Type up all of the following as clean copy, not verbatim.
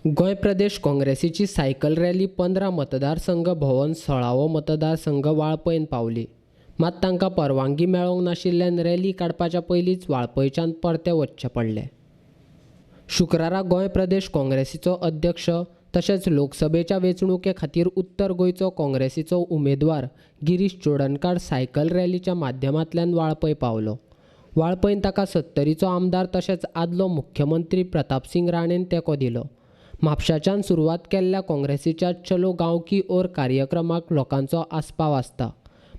Goa Pradesh काँग्रेसीची cycle rally 15 मतदारसंघ भोंवन 16वो मतदारसंघ वाळपयन पावली. मात तांकां परवानगी मेळोंक नाशिल्ल्यान रॅली काडपाच्या पयलींच वाळपयच्यान परते वचचें पडलें. शुक्रारा गोंय प्रदेश काँग्रेसीचो अध्यक्ष तशेंच लोकसभेच्या वेंचणुके खातीर उत्तर गोंयचो काँग्रेसीचो उमेदवार गिरीश चोडणकार सायकल रॅलीच्या माध्यमांतल्यान वाळपय पावलो. वाळपयन ताका सत्तरीचो आमदार तशेंच आदलो मुख्यमंत्री प्रतापसिंग राणेन तेंको दिलो. म्हापशाच्यान सुरवात केल्ल्या काँग्रेसीच्या चलो गांव की ओर कार्यक्रमाक लोकांचो आस्पाव आसता.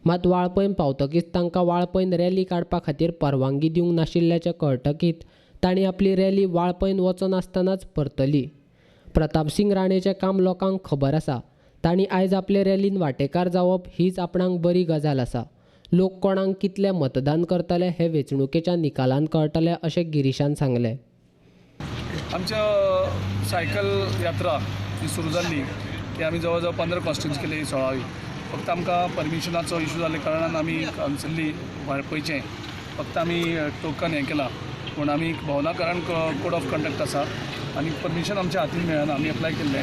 मात वाळपयन पावतकीच तांकां वाळपयन रॅली काडपा खातीर परवानगी दिवंक नाशिल्ल्याचें कळटकीच तांणी आपली रॅली वाळपयन वचनासतनाच परतली. प्रतापसिंग राणेचें काम लोकांक खबर आसा. तांणी आयज आपले रॅलीन वांटेकार जावप हीच आपणाक बरी गजाल आसा. लोक कोणाक कितलें मतदान करतले हें वेंचणुकेच्या निकालान कळटलें अशें गिरीशान सांगलें. आमच्या सायकल यात्रा ही सुरू जाल्ली ती आमी जवळ जवळ 15 कॉन्स्टिट्युन्सी केली 16वी. फक्त आमकां परमिशनाचो इशू जाल्ल्या कारणान आमी हांगसरली वाळपयचें फक्त आमी टोकन हें केलां, पूण आमी भोवना कारण कोड ऑफ कंडक्ट आसा आनी परमिशन आमच्या हातीन मेळना. आमी एप्लाय केल्लें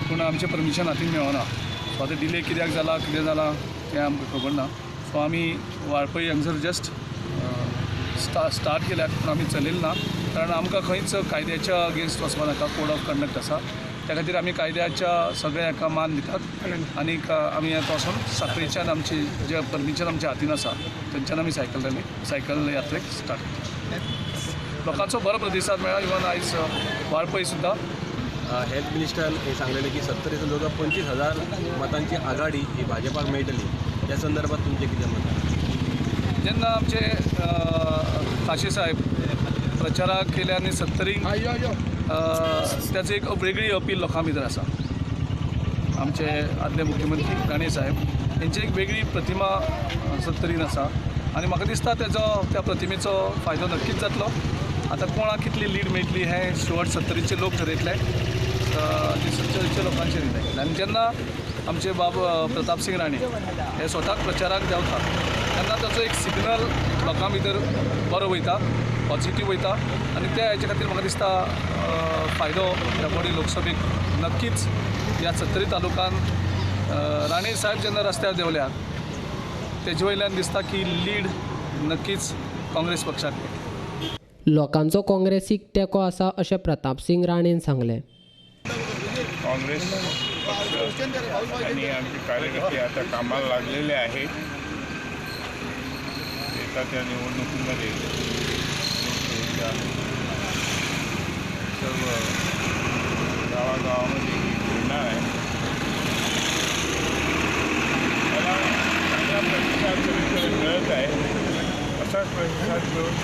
पूण आमचें परमिशन हातीन मेळना. सो आतां डिले कित्याक जाला कितें जालां तें आमकां खबर ना. सो आमी वाळपय हांगसर जस्ट स्टार्ट केल्यात, पूण आमी चलयलें ना कारण आमकां खंयच कायद्याच्या अगेन्स्ट वचपा नाका. कोड ऑफ कंडक्ट आसा त्या खातीर आमी कायद्याच्या सगळ्या हाका मान दितात आनी आमी आतां वचून साखळीच्यान आमची जे परमिशन आमच्या हातीन आसा थंयच्यान आमी सायकल रॅली सायकल यात्रेक स्टार्ट केली. लोकांचो बरो प्रतिसाद मेळ्ळा. इवन आयज वाळपय सुद्दां हेल्थ मिनिस्टरान हे सांगलेलें की सत्तरीसून जवळ 25,000 मतांची आघाडी ही भाजपाक मेळटली. ह्या संदर्भात तुमचें कितें मत? जेन्ना आमचे काशी साहेब प्रचाराक केले आनी सत्तरीक त्याची एक वेगळी अपील लोकां भितर आसा. आमचे आदले मुख्यमंत्री राणे साहेब हेंची एक वेगळी प्रतिमा सत्तरीन आसा आनी म्हाका दिसता तेजो त्या प्रतिमेचो फायदो नक्कीच जातलो. आतां कोणाक कितली लीड मेळटली हें शेवट सत्तरीचे लोक ठरयतले, सत्तरीच्या लोकांचेर दितले. आनी जेन्ना आमचे बाब प्रतापसिंग राणे हे स्वताक प्रचाराक देंवता तेन्ना ताचो एक सिग्नल लोकां भितर बरो वयता, पॉझिटीव वयता आनी त्या हेच्या खातीर म्हाका दिसता फायदो दाबोळी लोकसभेक नक्कीच ह्या सत्तरी तालुक्यान राणे साहेब जेन्ना रस्त्यार देंवल्यात तेजे वयल्यान दिसता की लीड नक्कीच काँग्रेस पक्षाक. लोकांचो काँग्रेसीक तेंको आसा अशें प्रतापसिंग राणेन सांगलें. काँग्रेस पक्ष आणि आमचे कार्यकर्ते आता कामाला लागलेले आहेत. येत्या त्या निवडणुकीमध्ये सर्व गावागावामध्ये फिरणार आहे. त्याला चांगला प्रतिसाद सगळीकडे मिळत आहे. असाच प्रतिसाद मिळून